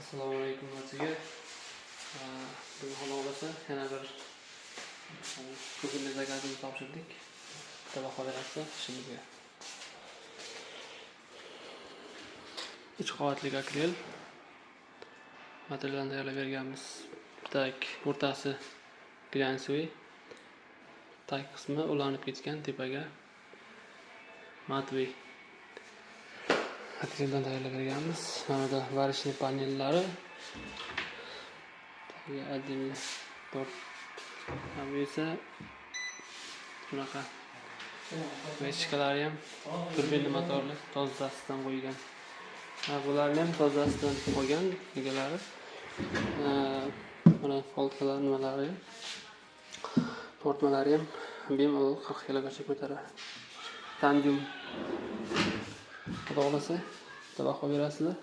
Assalomu alaykum barchaga. Bugun xudo xohlasa yana bir bugungi zakazimizni topshirdik. Xudo baho bersa ishimizga. Uch qavatli akrel materialdan tayyorlab berganmiz. Tak o'rtasi glянцевый, tag qismi ulanib ketgan tepaga matviy materialdan tayyorlab berganmiz. Mana bu варочный panellari tagiga отдельно to'rt. Bu esa shunaqa vechkalari ham turbina motorli, tozasidan qo'ygan. Ha, bularni ham tozasidan olgan egalari. Mana polkalar, nimalari ham, tortmalari ham bemalol 40 kilogacha ko'taradi. Tandem, xudo xohlasa, bitta baho berasizlar.